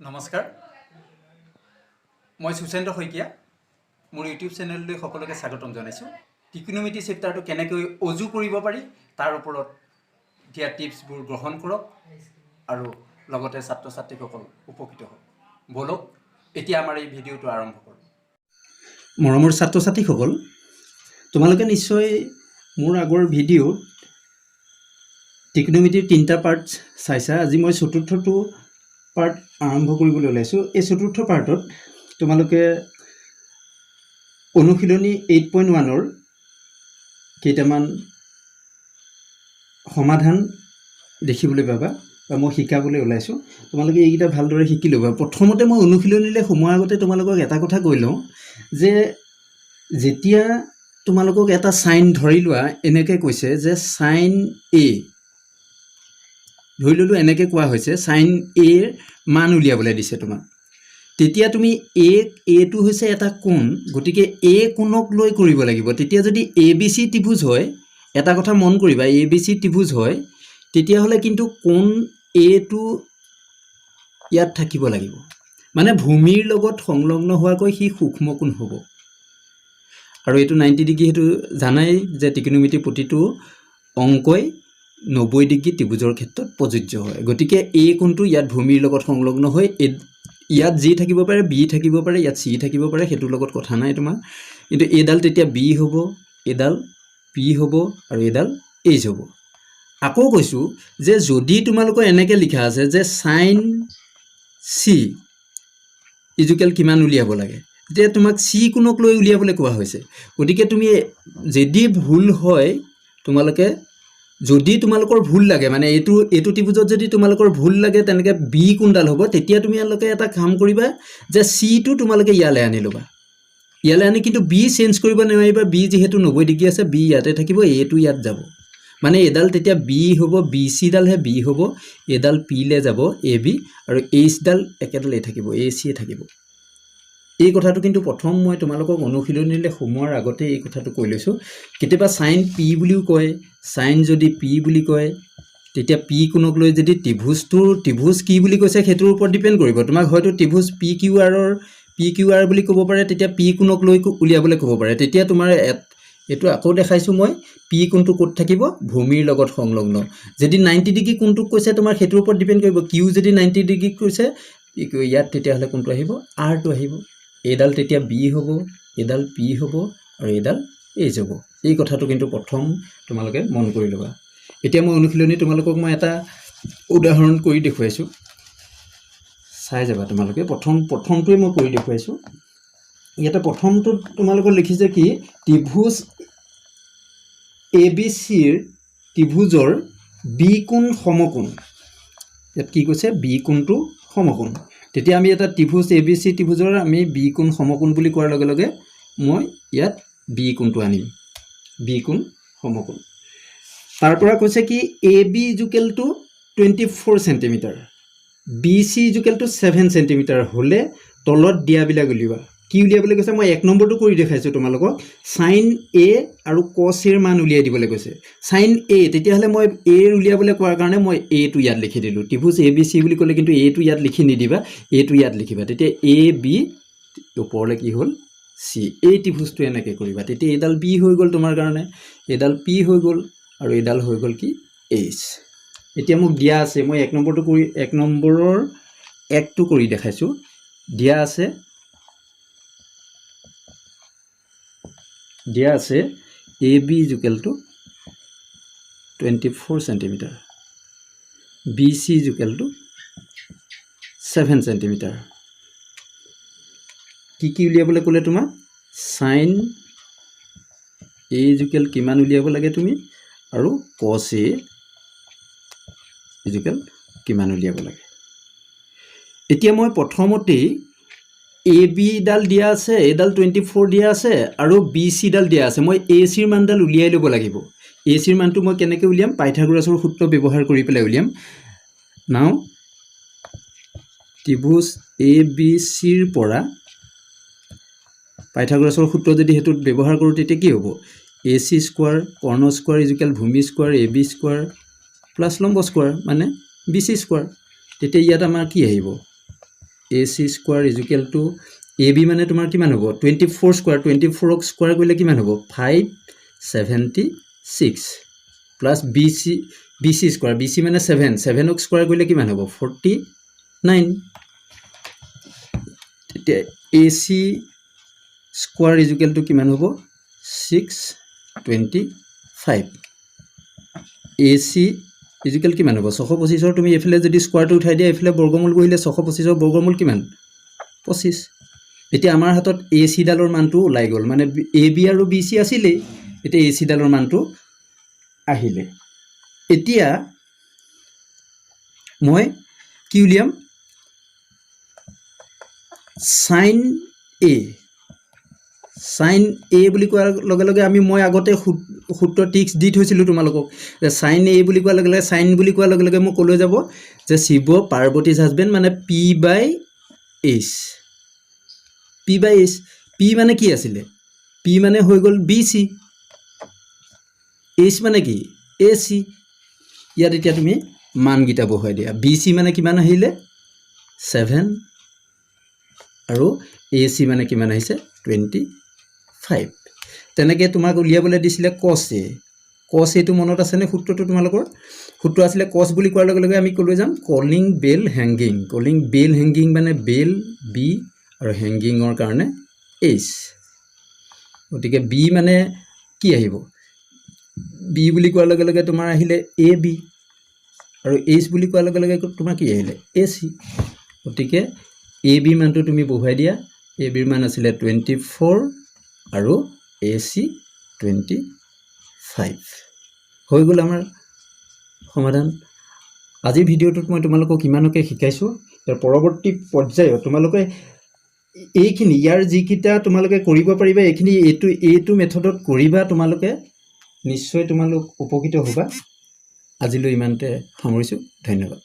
নমস্কাৰ, মই সুচেন্দ্ৰ শইকীয়া। মোৰ ইউটিউব চেনেললৈ সকলোকে স্বাগতম জনাইছোঁ। ত্ৰিকোণমিতি চেপ্টাৰটো কেনেকৈ অজু কৰিব পাৰি, তাৰ ওপৰত দিয়া টিপছবোৰ গ্ৰহণ কৰক আৰু লগতে ছাত্ৰ ছাত্ৰীসকল উপকৃত হওক। ব'লক, এতিয়া আমাৰ এই ভিডিঅ'টো আৰম্ভ কৰোঁ। মৰমৰ ছাত্ৰ ছাত্ৰীসকল, তোমালোকে নিশ্চয় মোৰ আগৰ ভিডিঅ'ত ত্ৰিকোণমিতিৰ তিনিটা পাৰ্ট চাইছা। আজি মই চতুৰ্থটো পাৰ্ট আৰম্ভ কৰিবলৈ ওলাইছোঁ। এই চতুৰ্থ পাৰ্টত তোমালোকে অনুশীলনী 8.1ৰ কেইটামান সমাধান দেখিবলৈ পাবা বা মই শিকাবলৈ ওলাইছোঁ। তোমালোকে এইকেইটা ভালদৰে শিকি ল'বা। প্ৰথমতে মই অনুশীলনীলৈ সোমোৱাৰ আগতে তোমালোকক এটা কথা কৈ লওঁ যে যেতিয়া তোমালোকক এটা চাইন, ধৰি লোৱা এনেকৈ কৈছে যে চাইন এ, ধৰি ল'লোঁ এনেকৈ কোৱা হৈছে, চাইন এৰ মান উলিয়াবলৈ দিছে তোমাক, তেতিয়া তুমি এটো হৈছে এটা কোণ, গতিকে এ কোণক লৈ কৰিব লাগিব। তেতিয়া যদি এ বি চি ত্ৰিভুজ হয়, এটা কথা মন কৰিবা, এ বি চি ত্ৰিভুজ হয়, তেতিয়াহ'লে কিন্তু কোণ এটো ইয়াত থাকিব লাগিব, মানে ভূমিৰ লগত সংলগ্ন হোৱাকৈ সি সূক্ষ্ম কোণ হ'ব। আৰু এইটো 90 ডিগ্ৰী। সেইটো জানাই যে ত্ৰিকোণমিতিৰ প্ৰতিটো অংকই 90 ডিগ্ৰী ত্ৰিভুজৰ ক্ষেত্ৰত প্ৰযোজ্য হয়। গতিকে এই কোণটো ইয়াত ভূমিৰ লগত সংলগ্ন হৈ ইয়াত যি থাকিব পাৰে, বি থাকিব পাৰে, ইয়াত চি থাকিব পাৰে, সেইটোৰ লগত কথা নাই তোমাৰ। কিন্তু এইডাল তেতিয়া বি হ'ব, এইডাল পি হ'ব আৰু এইডাল এইচ হ'ব। আকৌ কৈছোঁ যে যদি তোমালোকৰ এনেকৈ লিখা আছে যে চাইন চি ইজুকেল কিমান উলিয়াব লাগে, তেতিয়া তোমাক চি কোণক লৈ উলিয়াবলৈ কোৱা হৈছে। গতিকে তুমি যদি ভুল হয়, তোমালোকে যদি তোমালোকৰ ভুল লাগে, মানে এইটো ত্ৰিভুজত যদি তোমালোকৰ ভুল লাগে, তেনেকৈ বি কোনডাল হ'ব, তেতিয়া তোমালোকে এটা কাম কৰিবা যে চিটো তোমালোকে ইয়ালৈ আনি ল'বা। ইয়ালৈ আনি কিন্তু বি চেঞ্জ কৰিব নোৱাৰিবা। বি যিহেতু 90 ডিগ্ৰী আছে, বি ইয়াতে থাকিব, এটো ইয়াত যাব। মানে এইডাল তেতিয়া বি হ'ব, বি চিডালহে বি হ'ব, এইডাল পিলে যাব, এ বি, আৰু এইচডাল একেডালেই থাকিব, এ চিয়ে থাকিব। এই কথাটো কিন্তু প্ৰথম মই তোমালোকক অনুশীলনীলৈ সোমোৱাৰ আগতে এই কথাটো কৈ লৈছোঁ। কেতিয়াবা চাইন পি বুলিও কয়। চাইন যদি পি বুলি কয়, তেতিয়া পি কোণক লৈ যদি ত্ৰিভুজটোৰ ত্ৰিভুজ কি বুলি কৈছে, সেইটোৰ ওপৰত ডিপেণ্ড কৰিব। তোমাক হয়তো ত্ৰিভুজ পি কিউ আৰৰ, পি কিউ আৰ বুলি ক'ব পাৰে, তেতিয়া পি কোণক লৈ উলিয়াবলৈ ক'ব পাৰে। তেতিয়া তোমাৰ এইটো আকৌ দেখাইছোঁ মই, পি কোণটো ক'ত থাকিব? ভূমিৰ লগত সংলগ্ন। যদি 90 ডিগ্ৰী কোণটোক কৈছে তোমাৰ, সেইটোৰ ওপৰত ডিপেণ্ড কৰিব। কিউ যদি 90 ডিগ্ৰী কৈছে, ইয়াত তেতিয়াহ'লে কোনটো আহিব? আৰটো আহিব। এইডাল তেতিয়া বি হ'ব, এইডাল পি হ'ব আৰু এইডাল এইচ হ'ব। এই কথাটো কিন্তু প্ৰথম তোমালোকে মন কৰি ল'বা। এতিয়া মই অনুশীলনী তোমালোকক মই এটা উদাহৰণ কৰি দেখুৱাইছোঁ, চাই যাবা তোমালোকে। প্ৰথমটোৱে মই কৰি দেখুৱাইছোঁ। ইয়াতে প্ৰথমটোত তোমালোকৰ লিখিছে কি? ত্ৰিভুজ এ বি চিৰ ত্ৰিভুজৰ বি কোণ সমকোণ। ইয়াত কি কৈছে? বি কোণটো সমকোণ। তেতিয়া আমি এটা ত্ৰিভুজ এ বি চি ত্ৰিভুজৰ আমি বি কোণ সমকোণ বুলি কোৱাৰ লগে লগে মই ইয়াত বি কোণটো আনিম। বি কোণ সমকোণ। তাৰ পৰা কৈছে কি? A B equal to 24 centimetre, B C equal to 7 centimetre হ'লে তলত দিয়াবিলাক উলিওৱা। কি উলিয়াবলৈ কৈছে? মই এক নম্বৰটো কৰি দেখাইছোঁ তোমালোকক। চাইন এ আৰু কছ এৰ মান উলিয়াই দিবলৈ কৈছে। চাইন এ, তেতিয়াহ'লে মই এৰ উলিয়াবলৈ কোৱাৰ কাৰণে মই এটো ইয়াত লিখি দিলোঁ। ত্ৰিভুজ এ বি চি বুলি ক'লে কিন্তু এটো ইয়াত লিখি নিদিবা, এটো ইয়াত লিখিবা। তেতিয়া এ বি ওপৰলৈ কি হ'ল? চি। এই ত্ৰিভুজটো এনেকৈ কৰিবা। তেতিয়া এইডাল বি হৈ গ'ল তোমাৰ কাৰণে, এইডাল পি হৈ গ'ল আৰু এইডাল হৈ গ'ল কি? এইচ। এতিয়া মোক দিয়া আছে, মই এক নম্বৰটো কৰি, এক নম্বৰৰ একটো কৰি দেখাইছোঁ। দিয়া আছে A B equal to 24 centimetre, B C equal to 7 centimetre। কি কি উলিয়াবলৈ ক'লে তোমাক? চাইন এ ইজুকেল কিমান উলিয়াব লাগে তুমি আৰু কছ এ ইজুকেল কিমান উলিয়াব লাগে। এতিয়া মই প্ৰথমতেই এ বিডাল দিয়া আছে, এইডাল 24 দিয়া আছে আৰু বি চিডাল দিয়া আছে। মই এ চিৰ মানডাল উলিয়াই ল'ব লাগিব। এ চিৰ মানটো মই কেনেকৈ উলিয়াম? পাইথাগোৰাছৰ সূত্ৰ ব্যৱহাৰ কৰি পেলাই উলিয়াম। নাও ত্ৰিভুজ এ বি চিৰ পৰা পাইথাগোৰাছৰ সূত্ৰ যদি সেইটোত ব্যৱহাৰ কৰোঁ, তেতিয়া কি হ'ব? এ চি স্কোৱাৰ, কৰ্ণ স্কোৱাৰ ইজুকেল ভূমি square A B square plus লম্ব স্কোৱাৰ, মানে বি চি স্কোৱাৰ। তেতিয়া ইয়াত আমাৰ কি আহিব? AC square is equal to AB মানে তোমাৰ কিমান হ'ব? 24 স্কোৱাৰ। 24ক স্কোৱাৰ কৰিলে কিমান হ'ব? 576 plus BC, BC square, BC মানে ছেভেন। ছেভেনক স্কোৱাৰ কৰিলে কিমান হ'ব? 49। তেতিয়া AC square is equal to কিমান হ'ব? 625। AC is equal কিমান হ'ব? 625ৰ তুমি এইফালে যদি স্কোৱাৰটো উঠাই দিয়া, এইফালে বৰ্গমূল বহিলে 625ৰ বৰ্গমূল কিমান? 25। এতিয়া আমাৰ হাতত এ চিডালৰ মানটো ওলাই গ'ল। মানে এ বি আৰু বি চি আছিলেই, এতিয়া এ চিডালৰ মানটো আহিলে। এতিয়া মই কি উলিয়াম? চাইন এ। চাইন এ বুলি কোৱাৰ লগে লগে মই আগতে সূত্ৰ ট্ৰিক্স দি থৈছিলোঁ তোমালোকক যে চাইন এ বুলি কোৱাৰ লগে লগে, চাইন বুলি কোৱাৰ লগে লগে মোক ক'লৈ যাব যে শিৱ পাৰ্বতীজ হাজবেণ্ড, মানে P by H, P by H। P মানে কি আছিলে? পি মানে হৈ গ'ল বি চি। এইচ মানে কি? এ চি। ইয়াত এতিয়া তুমি মানকেইটা বহুৱাই দিয়া। বি চি মানে কিমান আহিলে? ছেভেন। আৰু এ চি মানে কিমান আহিছে? 25। তেনেকৈ তোমাক উলিয়াবলৈ দিছিলে কছ এ। কছ এইটো মনত আছেনে সূত্ৰটো? তোমালোকৰ সূত্ৰ আছিলে, কছ বুলি কোৱাৰ লগে লগে আমি ক'লৈ যাম? Calling bell hanging. Calling bell hanging মানে বেল বি আৰু হেংগিঙৰ কাৰণে এইচ। গতিকে বি মানে কি আহিব? বি বুলি কোৱাৰ লগে লগে তোমাৰ আহিলে এ বি আৰু এইচ বুলি কোৱাৰ লগে লগে তোমাৰ কি আহিলে? এ চি। গতিকে এ বি মানটো তুমি বহুৱাই দিয়া। এ বিৰ মান আছিলে 24 আৰু এ চি 25। হৈ গ'ল আমাৰ সমাধান। আজিৰ ভিডিঅ'টোত মই তোমালোকক ইমানকে শিকাইছোঁ। ইয়াৰ পৰৱৰ্তী পৰ্যায়ত তোমালোকে এইখিনি, ইয়াৰ যিকেইটা তোমালোকে কৰিব পাৰিবা, এইখিনি এইটো মেথডত কৰিবা তোমালোকে, নিশ্চয় তোমালোক উপকৃত হ'বা। আজিলৈ ইমানতে সামৰিছোঁ। ধন্যবাদ।